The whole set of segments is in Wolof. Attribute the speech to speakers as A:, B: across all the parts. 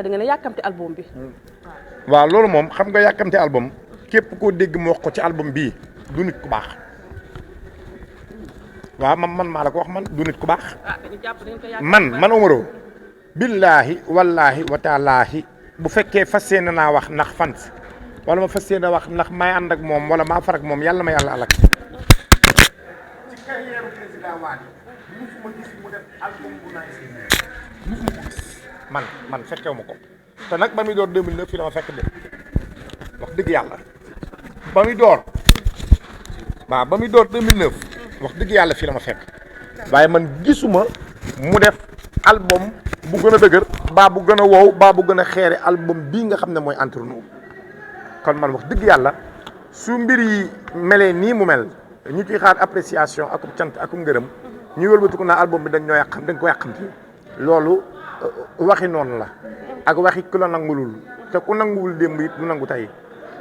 A: da ngeen a yàkkamti album bi.
B: waaw loolu moom xam nga yàkkamti album képp koo dégg mu wax ko ci album bii du nit ku baax waaw man maa la ko wax man du nit ku baax man Omaro billaahi wallaahi wa taalaahi bu fekkee fas yéene naa wax ndax fans wala ma fas yéene wax ndax may ànd ak moom wala maa far ak moom yàlla ma yàlla alak ci carrière président Wally musuma gis mu def album bu nice musuma ko gis man fekkewu ma ko te nag ba muy door 2009 fii dama fekk de wax dëgg yàlla ba muy door waaw ba muy door 2009 wax dëgg yàlla fii dama fekk waaye man gisuma mu def album bu gën a dëgër baa bu gën a wow baa bu gën a xeere album bii nga xam ne mooy Entre nous kon man wax dëgg yàlla su mbir yi melee nii mu mel ñu ciy xaar appréciation akum cant akum ngërëm ñu wëlbatiku naa album bi dañ ko yàqamti loolu waxi noonu la ak waxi ku la nangulul te ku nanguwul démb it du nangu tey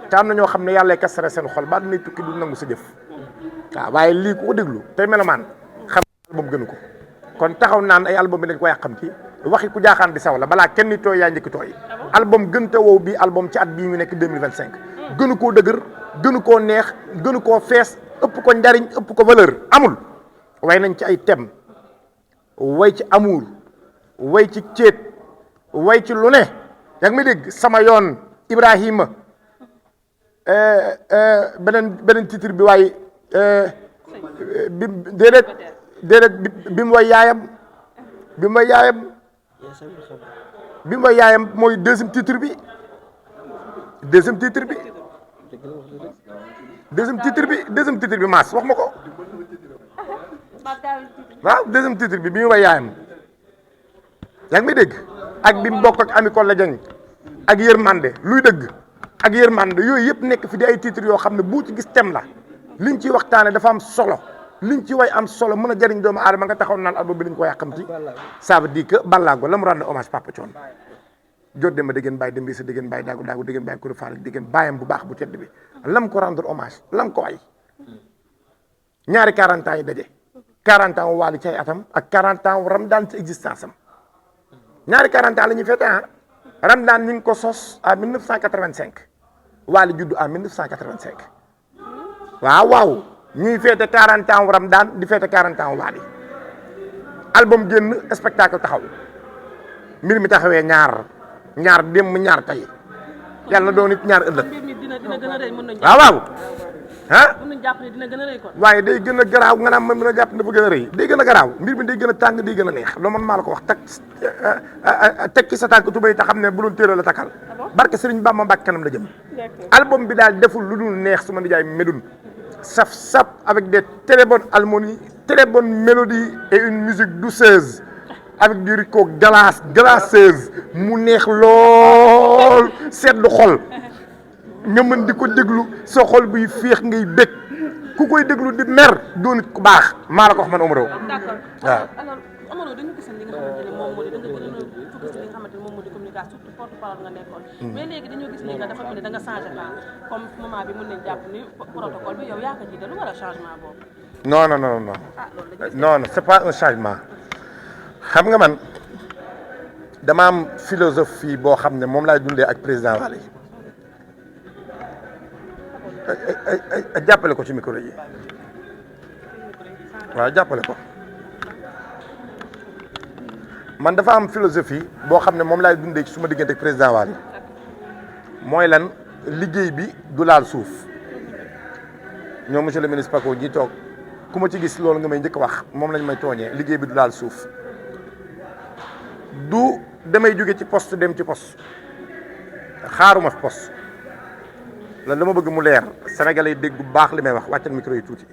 B: te am na ñoo xam ne yàlla kasare seen xol ba dinay tukki du nangu sa jëf waaw waaye lii ku ko déglu tey melomaan xam album gënu ko kon taxaw naan ay album bi dañ ko yàqamti waxi ku jaaxaan di saw la balaa kenn ni tooy yaa njëkki tooy album gën te wow bii album ci at bii ñu nekk 2025 gënu koo dëgër gënu koo neex gënu koo fees ëpp ko njariñ ëpp ko valeur amul way nañ ci ay thème way ci amour way ci céet way ci lu ne yaa ngi may dégg sama yoon Ibrahima beneen titre bi waaye bi déedéet bi mu way yaayam bi mu way yaayam mooy deuxième titre bi deuxième titre bi maas wax ma ko waaw deuxième titre bi mu way yaayam yaa ngi may dégg ak bi mu bokk ak Ami Collé Dieng ak yërmande luy dëgg ak yërmande yooyu yëpp nekk fi di ay titres yoo xam ne bu ci gis thème la liñ ciy waxtaane dafa am solo liñ ci way am solo mën a jëriñ doomu aadama nga taxaw naan album bi liñ ko yàqamti ça veut dire que Ballago la mu rendre hommage Papa Thione jot de ma déggeen bàyyi dembi sa déggeen bàyyi daagu déggeen bàyyi kuru faal déggeen bàyyam bu baax bu tedd bi lam ko rendre hommage lam ko way ñaari 40 ans yi daje 40 ans Wally ci ay atam ak 40 ans Ramdan ci existence am ñaari 40 ans la ñuy fête Ramdan ñu ngi ko sos en 1985 Wally juddu en 1985 waaw ñuy fête 40 ans Ramdan di fête 40 ans Wally album génn spectacle taxaw mbir mi taxawee ñaar démb ñaar tey yàlla doon it ñaar ëllëg waaw mën nañu jàpp ne dina gën a rëy kon waaye day gën a garaaw nga naan mën a jàpp ne dafa gën a rëy day gën a garaaw mbir mi day gën a tàng day gën a neex loolu man maa la ko wax tekki sa tànk tubéy te xam ne bu doon téere la takkal barke Sëriñ Bamba Mbàkke kanam la jëm album bi daal deful lu dul neex su ma nijaay Médoune saf avec des très bonnes harmonies très bonnes mélodies et une musique douceuse avec du rico glaceuse mu neex lool seddu xol nga mën di ko déglu sa xol buy féex ngay bég ku koy déglu di mer doo nit ku baax maa la ko wax man Omaro.
A: d'accord
B: waaw.
A: alors Omaro dañu gis li nga xamante ne moom moo di da nga gën a focus li nga xamante ne moom moo di communication surtout porte-parole nga nekkoon. mais léegi dañoo gis ni nga dafa mel ni da nga changé temps comme moment bi mën nañ jàpp ni protocole bi yow yaa ko jiite lu war a changement boobu.
B: non c'est pas un changement xam nga man dama am philosophie boo xam ne moom laay dundee ak président Wally jàppale ko ci micro yi waaw jàppale ko man dafa am philosophie boo xam ne moom laay dundee ci suma diggante ak président Wally mooy lan liggéey bi du laal suuf ñoom monsieur le ministre Paco ñi toog ku ma ci gis loolu nga may njëkk wax moom lañ may tooñee liggéey bi du laal suuf du damay jóge ci poste dem ci poste xaaruma fi poste lan dama bëgg mu leer sénégalais yi dégg bu baax li may wax wàccal micro yi tuuti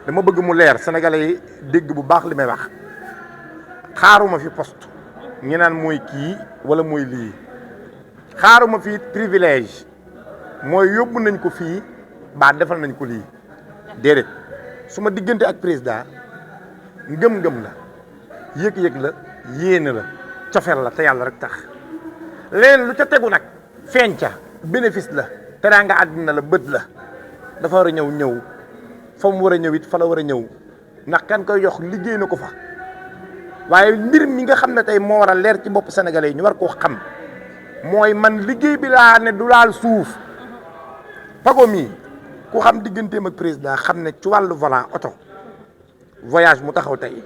B: dama bëgg mu leer sénégalais yi dégg bu baax li may wax xaaruma fi poste ñi naan mooy kii wala mooy lii xaaruma fi privilège mooy yóbbu nañ ko fii baa defal nañ ko lii déedéet su ma diggante ak président ngëm-ngëm la yëg-yëg la yéene la cofeel la te yàlla rek tax leen lu ca tegu nag feeñ ca bénéfice la teraanga àddina la bët la dafa war a ñëw fa mu war a ñëw it fa la war a ñëw ndax kan koy jox liggéey na ko fa waaye mbir mi nga xam ne tey moo war a leer ci bopp sénégalais yi ñu war koo xam mooy man liggéey bi laa ne du laal suuf. Pago mii ku xam digganteem ak président xam ne ci wàllu volant oto voyage mu taxaw tey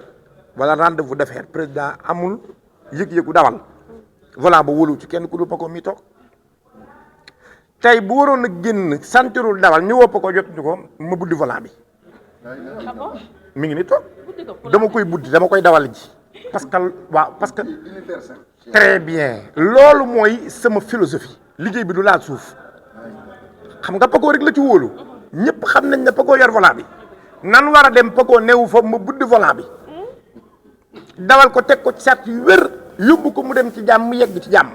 B: wala rendez-vous d'affaires président amul yëg-yëgu dawal volant ba wóolu ci kenn ku dul Pago mii toog tey bu waroon a génn santirul dawal ñu woo Pago jot ñu ko ma buddi volant bi mi ngi ni toog dama koy buddi dama koy dawal ji parce que waaw parce que très bien loolu mooy sama philosophie liggéey bi du laal suuf xam nga Pago rek la ci wóolu ñëpp xam nañ ne Pago yor volant bi nan war a dem Pago newu fa ma buddi volant bi dawal ko teg ko ci sat yu wér yóbbu ko mu dem ci jàmm mu yegg ci jàmm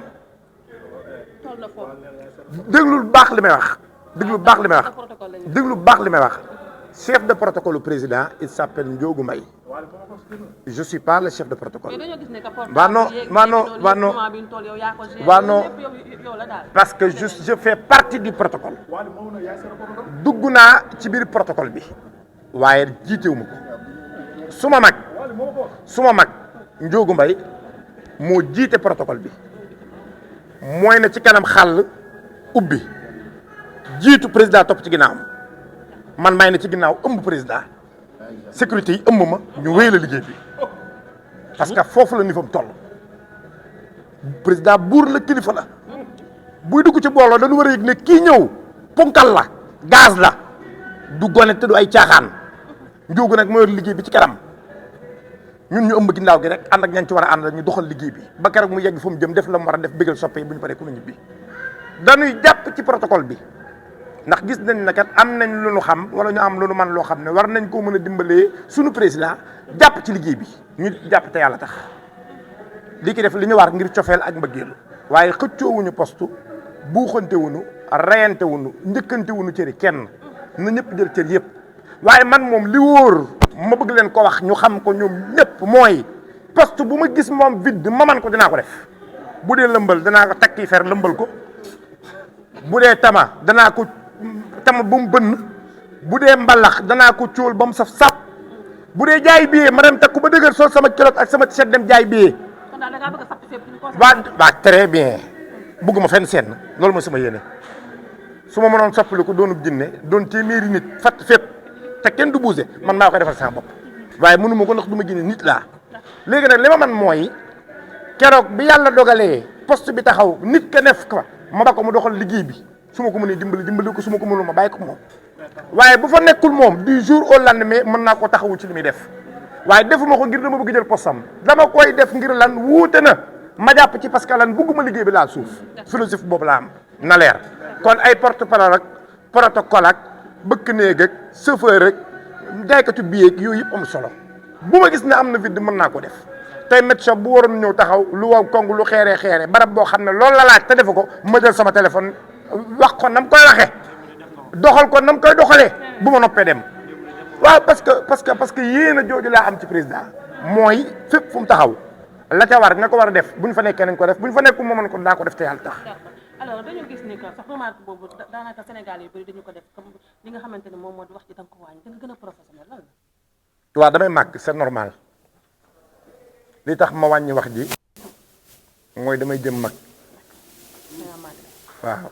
B: déglul baax li may wax déglu baax li may wax déglu baax li may wax chef de protocole au président il s'appelle Ndiogou Mbaye je suis pas le chef de protocole waa non parce que je fais partie du protocole dugg naa ci biir protocole bi waaye jiitewuma ko suma mag Ndiogou Mbaye moo jiite protocole bi mooy na ci kanam xàll ubbi jiitu président topp ci ginnaawam man maay na ci ginnaaw ëmb président sécurité yi ëmb ma ñu wéy la liggéey bi parce que foofu la niveau am toll président buur la kilifa la buy dugg ci booloo dañu war a yëg ne kii ñëw ponkal la gaz la du gone te du ay caaxaan Ndiogou nag moo yor liggéey bi ci kanam ñun ñu ëmb ginnaaw gi rek ànd ak ñan ci war a ànd ñu doxal liggéey bi ba keroog mu yegg fa mu jëm def la mu war a def bégal soppe yi bu ñu paree ku ñu ñibbi dañuy jàpp ci protocole bi ndax gis nañ ne kat am nañ lu ñu xam wala ñu am lu ñu man loo xam ne war nañ koo mën a dimbalee suñu président jàpp ci liggéey bi ñu jàpp te yàlla tax li ki def li ñu war ngir cofeel ak mbëggeel waaye xëccoowuñu poste buuxante wuñu reyante wuñu njëkkante wuñu cëri kenn na ñëpp jël cër yëpp waaye man moom li wóor ma bëgg leen ko wax ñu xam ko ñoom ñëpp mooy poste bu ma gis moom vide ma man ko dinaa ko def bu dee lëmbal danaa ko takki fer lëmbal ko bu dee tama danaa ko tama ba mu bënn bu dee mbalax danaa ko cóol ba mu saf sap bu dee jaay billet ma dem takku ba dëgër sol sama kilot ak sama t-shirt dem jaay billet waa très bien bëgguma fenn seen loolu mooy sama yéene su ma mënoon soppali ko doonub jinne doon téeméeri nit fat fépp te kenn du bougé man maa koy defal sama bopp waaye mënu ma ko ndax du ma jinne nit laa léegi nag li ma man mooy keroog bi yàlla dogalee poste bi taxaw nit ka nef ko ma ba ko mu doxal liggéey bi su ma ko mënee dimbali ko su ma ko mënul ma bàyyi ko moom waaye bu fa nekkul moom du jour au lendemain mën naa koo taxawu ci li muy def waaye defuma ko ngir dama bëgg jël postam dama koy def ngir lan wuute na ma jàpp ci parce que lan bëgguma liggéey bi laal suuf philosophie boobu la am na leer kon ay porte-parole ak protocole ak bëkk néeg ak chauffeur ak jaaykatu billet ak yooyu yëpp am solo bu ma gis ne am na vide mën naa ko def tey médecin bu waroon ñëw taxaw lu waw kong lu xeere barab boo xam ne loolu la laaj te defu ko ma jël sama téléphone wax ko nam koy waxee doxal ko nam koy doxalee bu ma noppee dem waaw parce que yéen a jooju laa am ci président mooy fépp fu mu taxaw la ca war nga ko war a def bu ñu fa nekkee nañ ko def bu ñu fa nekkul moo mën ko daa ko def te yàlla tax.
A: alors dañu gis ni que sax remarque boobu daanaka Sénégal yu bëri dañu ko def comme li nga xamante ne moom moo di wax ci da nga ko wàññi da nga gën a professionnel lan la.
B: waaw damay màgg c'est normal li tax ma wàññi wax ji mooy damay jëm mag waaw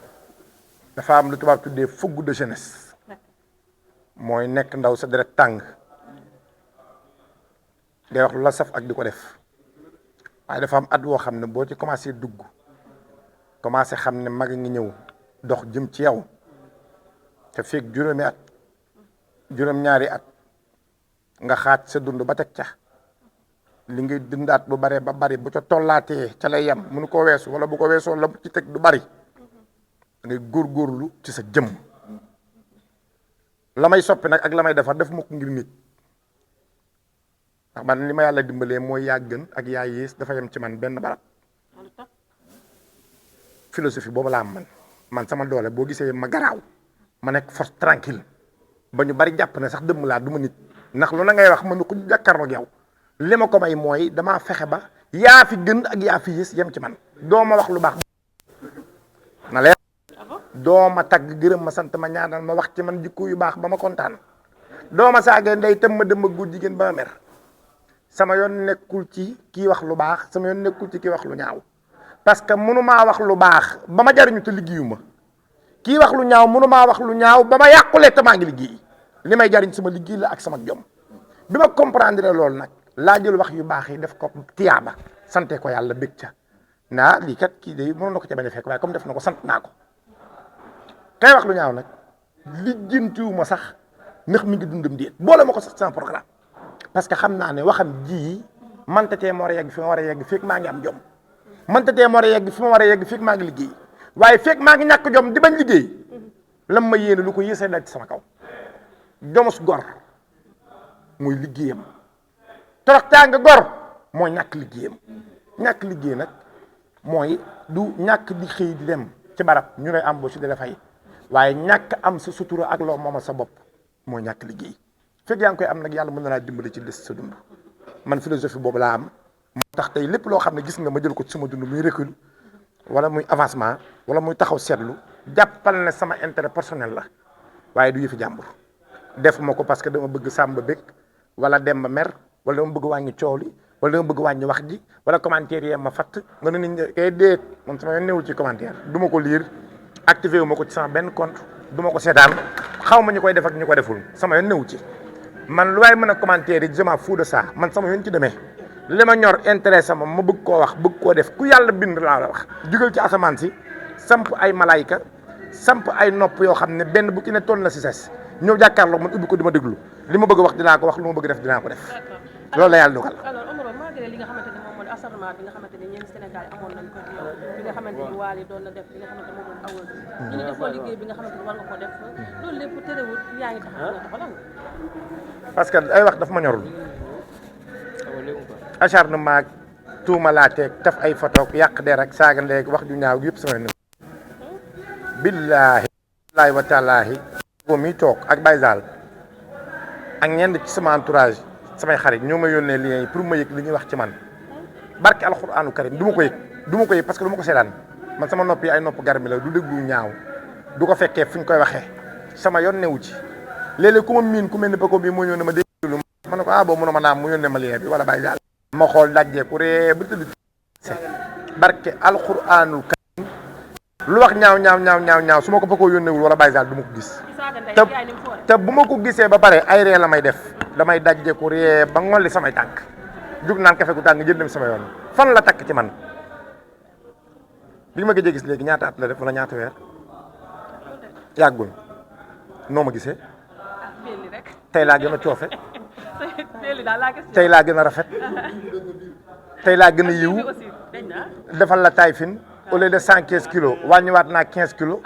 B: dafa am lu tubaab tuddee fougue de jeunesse mooy nekk ndaw sa deret tàng ngay wax lu la saf ak di ko def waaye dafa am at woo xam ne boo ci commencé dugg commencé xam ne mag ngi ñëw dox jëm ci yow te feeg juróomi at juróom-ñaari at nga xaaj sa dund ba teg ca li ngay dundaat bu bare ba bari bu ca tollaatee ca lay yem mënu ko weesu wala bu ko weesoo la ci teg du bari ngay góorgóorlu ci sa jëm la may soppi nag ak la may defar def ma ko ngir nit ndax man li ma yàlla dimbalee mooy yaa gën ak yaa yées dafa yem ci man benn barab philosophie boobu laa am man sama doole boo gisee ma garaaw ma nekk force tranquille ba ñu bari jàpp ne sax dëmm laa du ma nit ndax lu na ngay wax man ko jàkkaarloo ak yow li ma ko may mooy damaa fexe ba yaa fi gën ak yaa fi yées yem ci man doo ma wax lu baax na leer doo ma tagg gërëm ma sant ma ñaanal ma wax ci man jikko yu baax ba ma kontaan doo ma saagee ndey tam ma dem ma góor jigéen ba ma mer sama yoon nekkul ci kii wax lu baax sama yoon nekkul ci kii wax lu ñaaw parce que mënumaa wax lu baax ba ma jariñu te liggéeyuma kii wax lu ñaaw mënumaa wax lu ñaaw ba ma yàqule te maa ngi liggéey li may jariñ sama liggéey la ak sama jom bi ma comprendre loolu nag laa jël wax yu baax yi def ko tiyaaba sante ko yàlla bég ca naa lii kat kii de mënoon na ko ca bañ a fekk waaye comme def na ko sant naa ko kay wax lu ñaaw nag lijjantiwuma sax ndax mi ngi dundam déet boole ma ko sax sama programme parce que xam naa ne waxam ji manta tee ma war a yegg fi ma war a yegg fekk maa ngi am jom manta tee ma war a yegg fi ma war a yegg fekk maa ngi liggéey waaye fekk maa ngi ñàkk jom di bañ liggéey lam ma yéene lu ko yéesee dal ci sama kaw jomus gor mooy liggéeyam toroxtaange gor mooy ñàkk liggéeyam ñàkk liggéey nag mooy du ñàkk di xëy di dem ci barab ñu lay embauché di la fay waaye ñàkk am sa sutura ak loo moomal sa bopp mooy ñàkk liggéey fekk yaa ngi koy am nag yàlla mën na laa dimbali ci des sa dund man philosophie boobu laa am moo tax tey lépp loo xam ne gis nga ma jël ko ci sama dund muy recul wala muy avancement wala muy taxaw seetlu jàppal ne sama intérêt personnel la waaye du yëfi jàmbur defuma ko parce que dama bëgg Samba bëgg wala Demba mer wala dama bëgg wàññi coow li wala dama bëgg wàññi wax ji wala commentaire yi ma fatt nga ne nit kay déet man sama yoon newul ci commentaire du ma ko lire activé wu ma ko ci sama benn compte du ma ko seetaan xaw ma ñu koy def ak ñu ko deful sama yoon newu ci man lu waay mën a commentaire yi je m'en fous de ça man sama yoon ci demee li ma ñor intéressé ma bëgg koo wax bëgg koo def ku yàlla bind laa la wax jugal ci asamaan si samp ay malaayka samp ay nopp yoo xam ne benn bu ci ne toll na si ses ñëw jàkkaarloo man ubbi ko di ma déglu li ma bëgg wax dinaa ko wax lu ma bëgg def dinaa ko def loolu la yàlla dogal.
A: alors Omaro malgré li nga xamante ne moom moo di acharnement bi nga xamante ne ñenn Sénégal amoon nañ ko ci yow bi nga xamante ni Wally doon na def li nga xamante ne moom doon awal ñu ne defoo liggéey bi nga xamante ni war nga ko def loolu lépp terewul yaa ngi taxaw nga taxaw lan
B: parce que ay wax daf ma ñorul acharnement tuuma laa teeg taf ay photo yàq der ak saaga ndeeg wax ju ñaaw yëpp sama ne billaahi wallaahi wa taalaahi boobu mi toog ak Baye Zal ak ñenn ci sama entourage samay xarit ñoo ma yónnee liens yi pour ma yëg li ñuy wax ci man barke alxuraanu karim du ma ko yëg parce que du ma ko seetaan man sama nopp yi ay nopp garmi la du déglu ñaaw du ko fekkee fu ñu koy waxee sama yoon newu ci léeg-léeg ku ma miin ku mel ni Paco bi moo ñëw ne ma déglu ma ne ko boobu mënuma naam mu yónnee ma lien bi wala Baye Zal ma xool dajjee ku ree ba tëdd barke alxuraanul karim lu wax ñaaw su ma ko Paco yónneewul wala Baye Zal du ma ko gis te bu ma ko gisee ba pare ay ree la may def damay dajje ku ree ba ngolli samay tànk jug naan kafe gu tàng jël dem sama yoon fan la takk ci man bi ma gëjee gis léegi ñaata at la def wala ñaata weer yàggul noo ma gisee tey laa gën a coofe tey laa gën a rafet tey laa gën a yiw defal la taille fine au lieu de 115 kilos wàññiwaat naa 15 kilos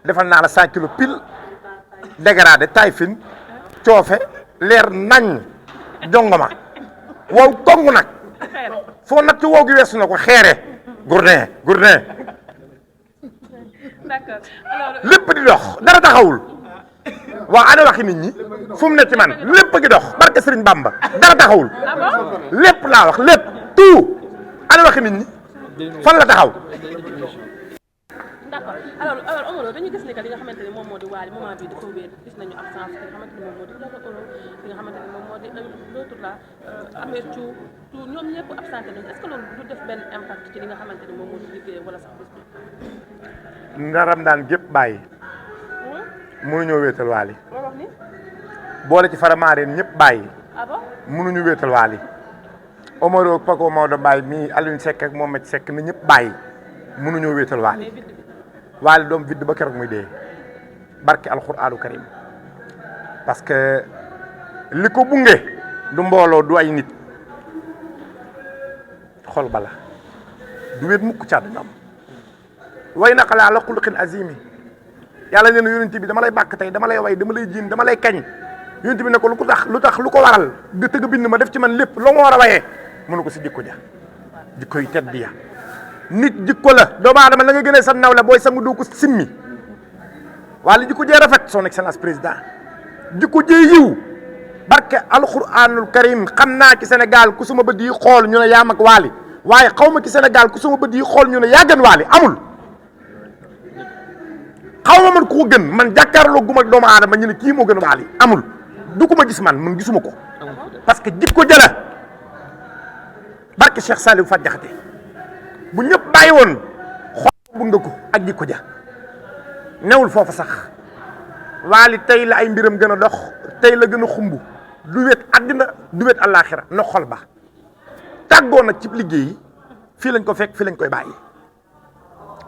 B: defal naa la 100 kilos pile dégradé taille fine coofe leer nañ jongoma wow kong nag foo nag ci wow gi weesu na ko xeere gourdin lépp di dox dara taxawul waaw ana waxi nit ñi fu mu ne ci man lépp gi dox barke Sëriñ Bamba dara taxawul lépp laa wax lépp tout ana waxi nit ñi fan la taxaw.
A: d'accord alors Omaro dañu gis ne que li nga xamante ne moom moo di Wally moment bi dafa wéet gis nañu absence li nga xamante ne moom moo di li nga xamante ne moom moo di l'autre là Ameth tout ñoom ñëpp absenté nañu est-ce que loolu du def benn impact ci li nga xamante ne moom moo di liggéey wala sax bis bi.
B: ndaram daan gépp bàyyi mënuñoo wéetal Wally
A: loo wax ni
B: boole ci faramaareen ñëpp bàyyi
A: ah bon
B: mënuñu wéetal Wally Omaro Paco Maodo Baye mii Alioune Seck ak Mohamed Seck na ñëpp bàyyi mënuñoo wéetal Wally Wally doom vidd ba keroog muy dee barke alxuraanu karim parce que li ko bunge du mbooloo du ay nit xol bala du wéet mukk ci àddunaam way naka laa la xuluqin azimi yàlla nee na yonent bi dama lay bàkk tey dama lay way dama lay jiin dama lay kañ yonent bi ne ko lu ko waral nga tëgg bind ma def ci man lépp loo ma war a wayee mënu ko si jikko ja jikko yu tedd ya nit jikko la doomu aadama la nga gënee sa naw la booy sangu doo ko simmi wala jikko jee rafet son excellence président jikko jee yiw barke alquranul karim xam naa ci Sénégal ku suma bët yi xool ñu ne yaa mag Wally waaye xaw ma ci Sénégal ku suma bët yi xool ñu ne yaa gën Wally amul xaw ma man ku ko gën man jàkkaarloo guma ak doomu aadama ñu ne kii moo gën Wally amul du ko ma gis man gisuma ko parce que jikko jëla barke Cheikh Saliou Fat Jaxate bu ñëpp bàyyi woon xool bu nga ko ak jikko ja newul foofu sax Wally tey la ay mbiram gën a dox tey la gën a xumb du wet àddina du wet àllaaxira na xol ba tàggoo nag ci liggéey fii lañ ko fekk fii lañ koy bàyyi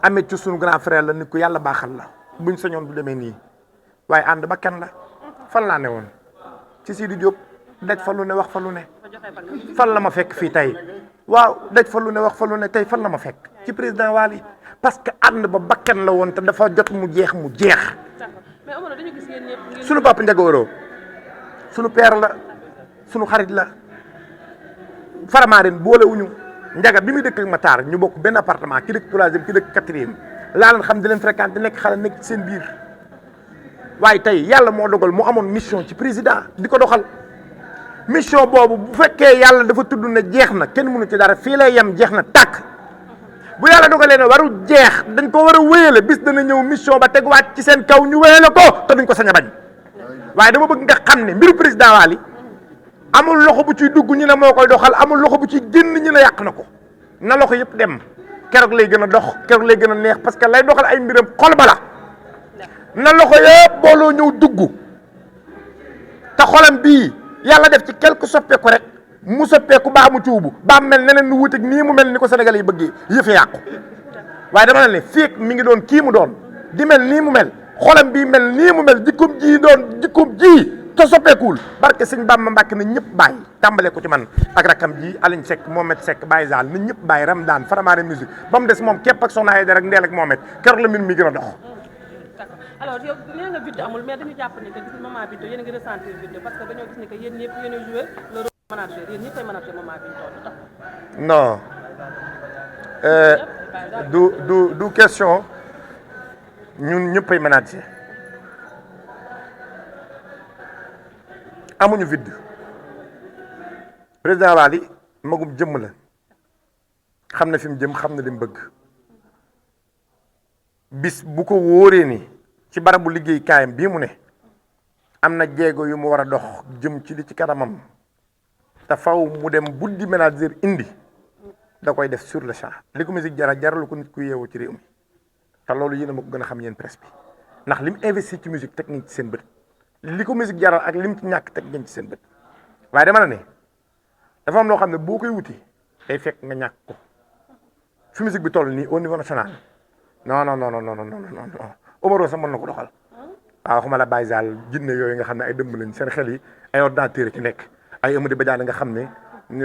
B: Ameth ci sunu grand frère la nit ku yàlla baaxal la buñ sañoon du demee nii waaye ànd ba kenn la fan laa ne woon ci Sidi Diop daj fa lu ne wax fa lu ne fan la ma fekk fii tey waaw daj fa lu ne wax fa lu ne tey fan la ma fekk ci président Wally parce que ànd ba bakkan la woon te dafa jot mu jeex
A: mais Omaro dañu gis yéen ñëpp
B: sunu papa Ndiaga Oro sunu père la sunu xarit la Faramareen boolewuñu Ndiaga bi muy dëkk ak Matar ñu bokk benn appartement ki dëkk troisième ki dëkk quatrième laa leen xam di leen fréquenté nekk xale nekk ci seen biir waaye tey yàlla moo dogal mu amoon mission ci président di ko doxal mission boobu bu fekkee yàlla dafa tudd ne jeex na kenn mënu ci dara fii lay yem jeex na tàkk bu yàlla dogalee ne waru jeex dañ ko war a wéyale bis dana ñëw mission ba teguwaat ci seen kaw ñu wéyale ko te duñ ko sañ a bañ waaye dama bëgg nga xam ne mbiru président Wally amul loxo bu ciy dugg ñu ne moo koy doxal amul loxo bu ciy génn ñu ne yàq na ko na loxo yëpp dem keroog lay gën a dox keroog lay gën a neex parce que lay doxal ay mbiram xol ba la na loxo yëpp booloo ñëw dugg te xolam bii yàlla def ci quelque soppeeku rek mu soppeeku baa mu cuubu baa mel neneen nu wuteeg nii mu mel ni ko Sénégal yi bëggee yëfe yàqu waaye dama ne fii mi ngi doon kii mu doon di mel nii mu mel xolam bii mel nii mu mel jikkoom ji doon jikkoom ji te soppeekuwul barke sëñ Bamba Mbàkke na ñëpp bàyyi tàmbale ko ci man ak rakam ji Aliñ Seck Mohamed Seck Baye Zal na ñëpp bàyyi Ramdaan Faramareen musique ba mu des moom képp ak Soxna Aïda rek Ndeel ak Mohamed keroog la mbir mi gën a dox.
A: d'accord alors yow nee nga vide amul mais dañu jàpp ni que gis moment Bintu yéen a ngi ressentir vide parce que dañoo gis ni que yéen ñëpp yéen a joué le rôle de manager yéen ñëpp ay manager moment Bintu
B: non du question ñun ñëpp ay manager amuñu vide président Wally magum jëmm la xam na fi mu jëm xam na li mu bëgg bis bu ko wóoree ni ci barabu liggéey kaayam bii mu ne am na jéego yu mu war a dox jëm ci li ci kanamam te faw mu dem buddi manager indi da koy def sur le champ li ko musique jaralu ko nit ku yeewoo ci réew mi te loolu yéen a ma ko gën a xam yéen presse bi ndax li mu investi ci musique teg nañ ci seen bët li ko musique jaral ak li mu ci ñàkk teg nañ ci seen bët waaye dama la ne dafa am loo xam ne boo koy wuti day fekk nga ñàkk ko fi musique bi toll nii au niveau national non Omaro sax mën na ko doxal waaw xuma la Baye Zal jinne yooyu nga xam ne ay dëmb lañ seen xel yi ay ordinateur ci nekk ay Amady Badiane nga xam ne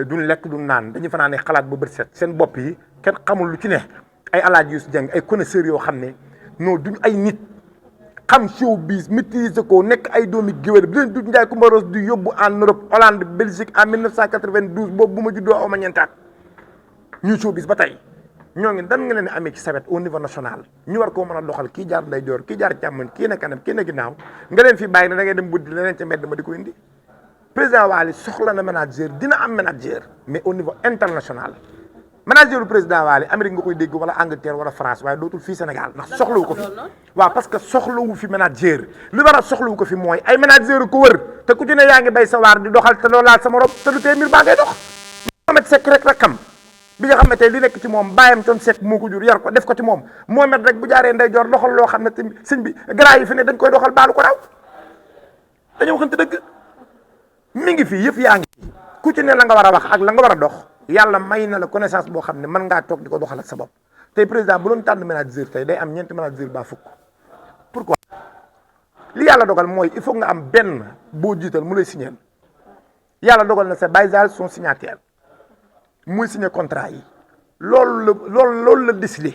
B: duñ lekk duñ naan dañuy fanaane xalaat ba bët set seen bopp yi kenn xamul lu ci ne ay alaaj yu si jàng ay connaisseurs yoo xam ne non duñ ay nit xam showbiz maîtriser ko nekk ay doomi géwél bi leen du Ndiaye Coumba Rose du yóbbu en Europe Hollande Belgique en 1992 boobu bu ma juddoo aw ma ñeentaat ñuy showbiz ba tey ñoo ngi dan nga leen amee ci sawet au niveau national ñu war koo mën a doxal kii jaar ndeyjoor kii jaar càmmoñ kii ne kanam kii ne ginnaaw nga leen fi bàyyi ne da ngay dem buddi leneen ca mbedd ma di ko indi président Wally soxla na manager dina am manager mais au niveau international manager du président Wally Amérique nga koy dégg wala Angleterre wala France waaye dootul fii Sénégal ndax soxlawu ko fi waaw parce que soxlawu fi manager li war a soxlawu ko fi mooy ay manager ko wër te ku ci ne yaa ngi bay sa waar di doxal te loolaal sa morom te du tee mbir baa ngay dox Mohamed Seck rek rakam bi nga xam ne tey li nekk ci moom bàyyam Thione Seck moo ko jur yar ko def ko ci moom Mohamed rek bu jaaree ndeyjoor doxal loo xam ne tamit sëñ bi gras yi fi ne dañ koy doxal baalu ko raw dañoo waxante dëgg mi ngi fi yëf yaa ngi fi ku ci ne la nga war a wax ak la nga war a dox yàlla may na la connaissance boo xam ne mën ngaa toog di ko doxal ak sa bopp tey président bu doon tànn manager tey day am ñeenti manager ba fukk pourquoi li yàlla dogal mooy il faut nga am benn boo jiital mu lay signer yàlla dogal na sa Baye Zal son signataire muy signé contrat yi loolu la décidé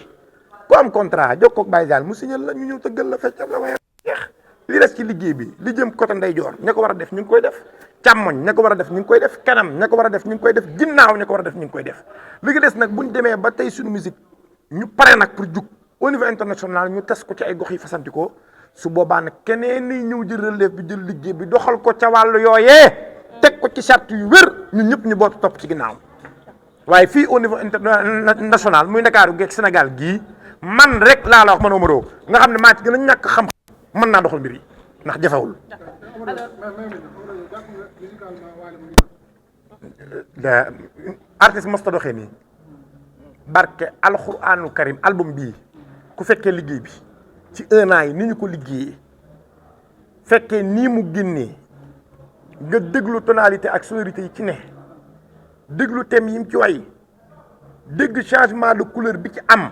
B: ku am contrat jokkoo ak Baye Zal mu signé la ñu ñëw tëggal la feccal la waaye jeex li des ci liggéey bi li jëm côté ndeyjoor ña ko war a def ñu ngi koy def càmmoñ ña ko war a def ñu ngi koy def kanam ña ko war a def ñu ngi koy def ginnaaw ña ko war a def ñu ngi koy def li gi des nag buñ demee ba tey suñu musique ñu pare nag pour jug au niveau international ñu tas ko ci ay gox yi fasantikoo su boobaa nag keneen ni ñëw jël relève bi jël liggéey bi doxal ko ca wàllu yooyee teg ko ci charte yu wér ñun ñëpp ñu bootu topp ci ginnaaw waaye fii au niveau international muy Ndakaaru geeg Sénégal gii man rek laa la wax man Omaro nga xam ne maa ci gën a ñàkk xam mën naa doxal mbir yi ndax jafewul artiste mos ta doxee nii barke alxuraanu karim album bii ku fekkee liggéey bi ci 1 an yi ni ñu ko liggéeyee fekkee nii mu génnee nga déglu tonalité ak sonorité yi ci ne déglu thème yi mu ci way dégg changement de couleur bi ci am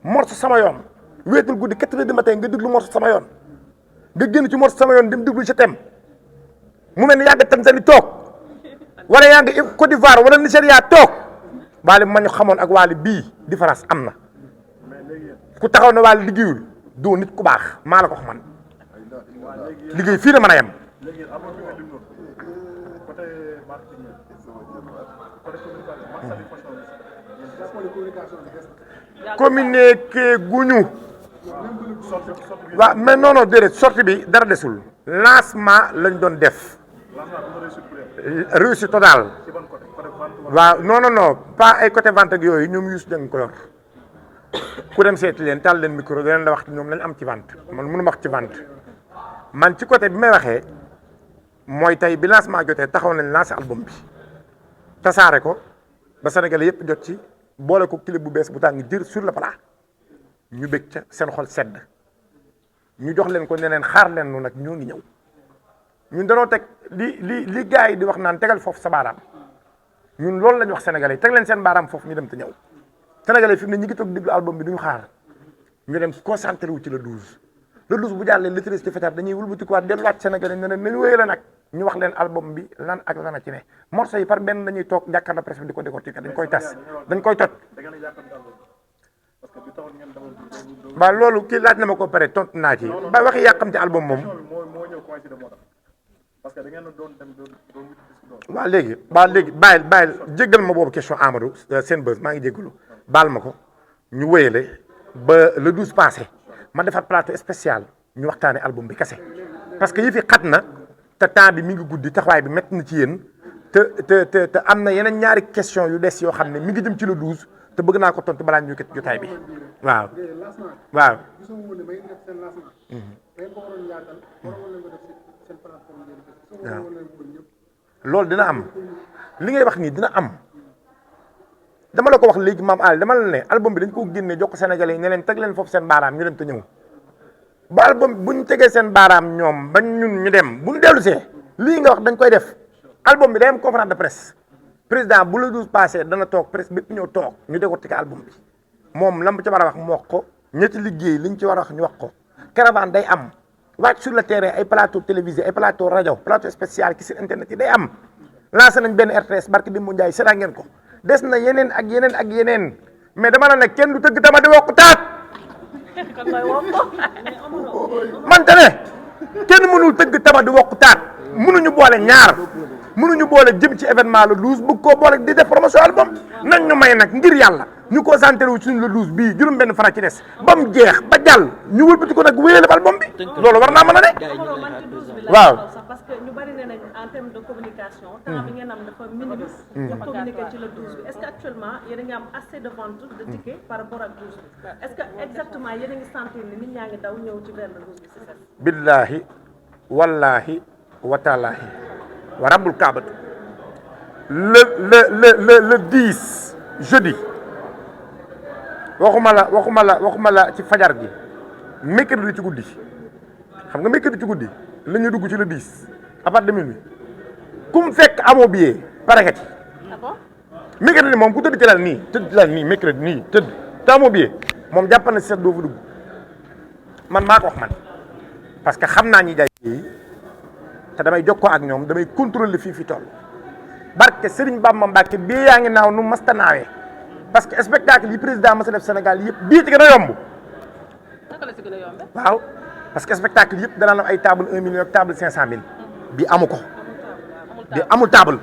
B: morceau sama yoon wéetul guddi 4 heures du matin nga déglu morceau sama yoon nga génn ci morceau sama yoon dem déglu sa thème mu mel ni yaa ngi Tanzanie toog wala yaa ngi Côte d'Ivoire wala Nigéria toog Wally ma ñu xamoon ak Wally bii différence am na ku taxaw ne Wally liggéeyul doo nit ku baax maa la ko wax man liggéey fii la mën a yem. communiqué guñu waaw mais non non déedéet sortie bi dara desul lancement lañ doon def réussite totale waaw non non non pas ay côté vente ak yooyu ñoom yuus dañ ko yor ku dem seeti leen taal leen micro da leen la wax ñoom lañ am ci vente man mënu ma wax ci vente man ci côté bi may waxee mooy tey bi lancement jotee taxaw nañ lancé album bi tasaare ko ba Sénégalais yëpp jot ci boole ko clip bu bees bu tàng jër sur le plat ñu bëgg ca seen xol sedd ñu jox leen ko ne leen xaar leen nu nag ñoo ngi ñëw ñun danoo teg li gars yi di wax naan tegal foofu sa baaraam ñun loolu la ñu wax Sénégalais teg leen seen baaraam foofu ñu dem te ñëw Sénégalais fi mu ne ñi ngi toog diglu album bi duñu xaar ñu dem concentré wu ci le 12 bu jàllee le 13 ci fetaat dañuy wëlbatikuwaat delluwaat Sénégalais ne leen nañu wéyee la nag ñu wax leen album bi lan ak lan a ci ne morceau yi par benn dañuy toog jàkkaarloo presse bi di ko décortiquer dañ koy tas dañ koy tot ba loolu kii laaj na ma ko pare tontu naa ci ba waxi yàqam ci album moom waaw léegi bàyyil jéggal ma boobu question Amadou seen buzz maa ngi jéggalu baal ma ko ñu wéyale ba le 12 passé ma defaat plateau spécial ñu waxtaane album bi kese parce que yi fi xat na te temps bi mi ngi guddi taxawaay bi métti na ci yéen te am na yeneen ñaari question yu des yoo xam ne mi ngi jëm ci le 12 te bëgg naa ko tontu balaa ñu ket jotaay bi waaw waaw loolu dina am li ngay wax nii dina am dama la ko wax léegi maam Ali dama la ne album bi dañ ko génne jox ko Sénégalais yi ne leen teg leen foofu seen baaraam ñu dem te ñëw ba album bu ñu tegee seen baaraam ñoom ba ñun ñu dem bu ñu dellu see lii nga wax dañ koy def album bi day am conférence de presse président bu le 12 passé dana toog presse bépp ñëw toog ñu décortiquer album bi moom lam ci war a wax mu wax ko ñetti liggéey liñ ci war a wax ñu wax ko caravane day am wàcc sur le terrain ay plateau télévisé ay plateau rajo plateau spécial ci site internet yi day am lancé nañ benn RTS barke Demba Ndiaye seetaan ngeen ko des na yeneen ak yeneen ak yeneen mais dama la ne kenn du tëgg tama di wokk taat man te ne kenn mënul tëgg tama di wokk taat mënuñu boole ñaar mënuñu boole jëm ci événement le 12 bëgg koo boole di def promotion album nañ ñu may nag ngir yàlla ñu concentré wu suñu le 12 bii juróom benn fara ci des ba mu jeex ba jàll ñu wëlbati ko nag wéyale album bi loolu war naa mën a ne waaw
A: parce que ñu bari ne nañ en termes de communication temps bi ngeen am dafa minimum pour communiquer ci le 12 bi est-ce que actuellement yéen a ngi am assez de vente de tickets par rapport ak 12 bi est-ce que exactement yéen a ngi sentir ni nit ñaa ngi daw ñëw ci vers le 12 bi c'est ça
B: billahi wallahi wa taalaahi wa rabbul kaabatu le 10 jeudi waxuma la ci fajar gi mercredi ci guddi xam nga mercredi ci guddi la ñu dugg ci le 10 à partir de minuit ku mu fekk amoo billet pare nga ci mercredi moom ku tëdd ci lal nii mercredi nii tëdd te amoo billet moom jàpp na si set doo fa dugg man maa ko wax man parce que xam naa ñi jaay yi te damay jokkoo ak ñoom damay contrôler fi toll barke Serigne Bamba Mbacke bii yaa ngi naaw nu masta naawee parce que spectacle yi président masa def Sénégal yëpp bii ci gën a yomb.
A: naka la ci gën a yomb.
B: waaw parce que spectacle yëpp danaa am ay table 1 million ak table 500 000 bii amu ko. bii amul table.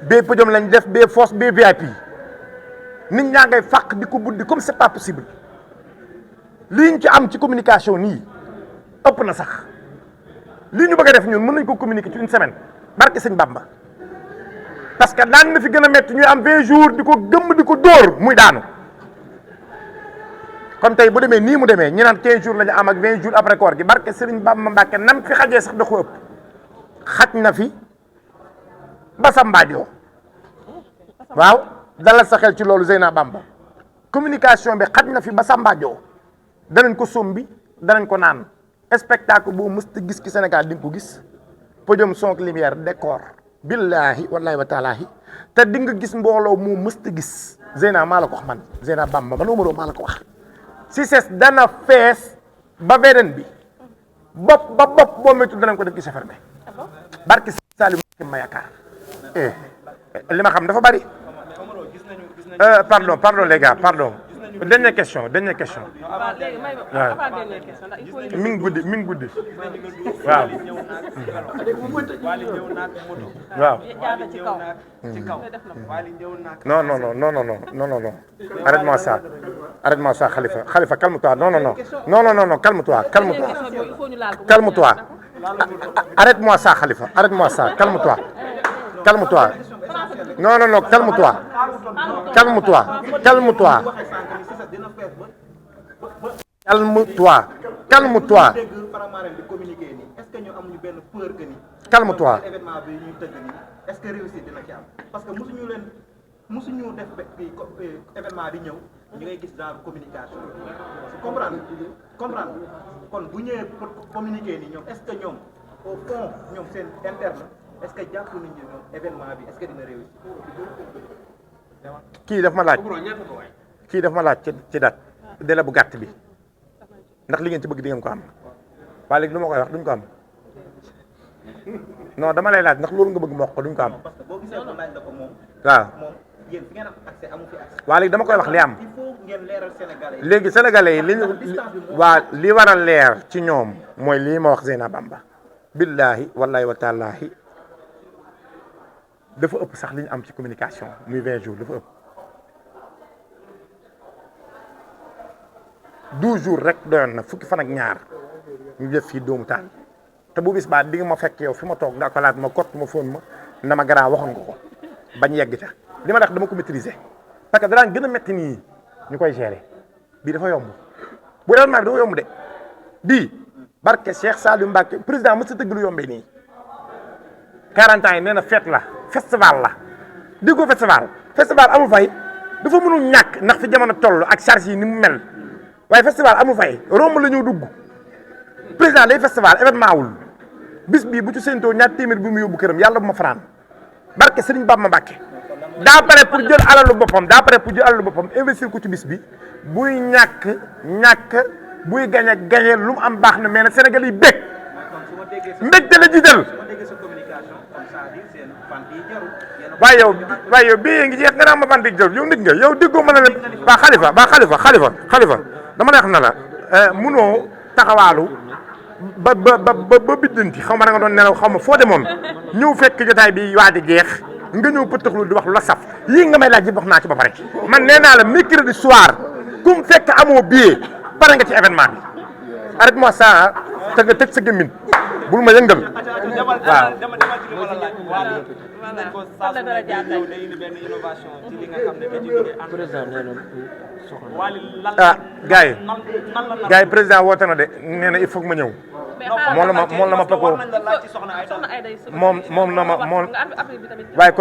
B: bee podium lañ def bee force bee VIP nit ñaa ngay fàq di ko buddi comme c'est pas possible lii ñu ci am ci communication nii ëpp na sax lii ñu bëgg a def ñun mën nañ ko communiquer ci une semaine barke sëñ Bamba parce que daan na fi gën a métti ñuy am 20 jours di ko gëmm di ko dóor muy daanu kon tey bu demee nii mu demee ñi naan 15 jours la ñu am ak 20 jours après koor gi barke sëriñ Bamba Mbàkke nam fi xajee sax da ko ëpp xaj na fi ba sa mbaajoo waaw dalal sa xel ci loolu Zeyna Bamba communication bi xaj na fi ba Sambaajo danañ ko sombi danañ ko naan spectacle boo mësta gis ci Sénégal di nga ko gis podium son lumière décor billahi wallahi wa taalaahi te di nga gis mbooloo moo mësta gis Zeyna maa la ko wax man Zeyna Bamba man numéro maa la ko wax si ses dana fees ba beneen bi bopp ba bopp boo méttu danañ ko def ci fermé barki Saliou ma yaakaar li ma xam dafa bari pardon les gars pardon dernière question
A: waaw léegi may avant dernière question ndax il faut
B: mi ngi guddi waaw waaw
A: jaar na ci kaw
B: non arrête-moi ça Khalifa calme-toi non calme-toi arrête-moi ça Khalifa arrête-moi ça calme-toi non calme-toi calme-toi
C: est-ce que réussite dina ci am parce que musuñu def événement bi ñëw ñu ngay gis genre communication comprendre kon bu ñëwee pour communiquer ni ñoom est-ce que ñoom au fond ñoom seen interne est-ce que jàpp nañu ñoom événement bi est-ce que dina réussir.
B: kii daf ma laaj ci date délai bu gàtt bi ndax li ngeen ci bëgg di ngeen ko am waaye léegi lu ma koy wax duñ ko am non dama lay laaj ndax loolu nga bëgg ma wax ko duñ ko am
C: parce que boo gisee ko laaj la ko moom
B: waaw
C: yéen fi ngeen am accès amu fi accès.
B: waaye léegi dama koy wax li am
C: il faut ngeen leeral Sénégalais yi.
B: léegi sénégalais yi li war a leer ci ñoom mooy lii ma wax Zeyna Bamba billahi wallahi wa taalaahi dafa ëpp sax li ñu am ci communication muy 20 jours dafa ëpp 12 jours rek doyoon na fukki fan ak ñaar ñu def fii doomu taal te bu bis baa di nga ma fekk yow fi ma toog nga ko laat ma kott ma fóon ma na ma garaa waxoon nga ko bañ yegg ca li ma tax dama ko maîtriser parce que danaan gën a metti nii ñu koy gérer bii dafa yomb bu événement bi dafa yomb de bii barke Cheikh Saliou Mbacké président mës sa tëgg lu yombee nii 40 ans yi nee na fête la festival la déggoo festival amul fay dafa mënul ñàkk ndax fi jamono toll ak charge yi ni mu mel waaye festival amul fay romb la ñëw dugg président day festival événement wul bis bii bu ci séentoo ñaar téeméer bi mu yóbbu këram yàlla bu ma fanaan barke Serigne Bamba Mbacké daa pare pour jël alalu boppam investir ko ci bis bi buy ñàkk buy gañe lu mu am baax na mais nag Sénégal yi bég mbégte la jiital waaye yow bii ngi jeex nga naa ma bandi jël yow nit nga yow déggoo mën na leen ba xalifa dama lay xam na la munoo taxawaalu ba biddanti xaw ma da nga doon nelaw xaw ma foo demoon ñëw fekk jotaay bi waaj a jeex nga ñëw pëttaxlu di wax lu la saf yii nga may laaj yëpp wax naa ci ba pare man nee naa la mercredi soir kum fekk amoo billet pare nga ci événement bi arrête-moi ça te nga tëj sa gémmiñ bul ma yëngal waaw ah gars yi président woote na de nee na il faut que ma ñëw moom la ma pako moom la ma waaye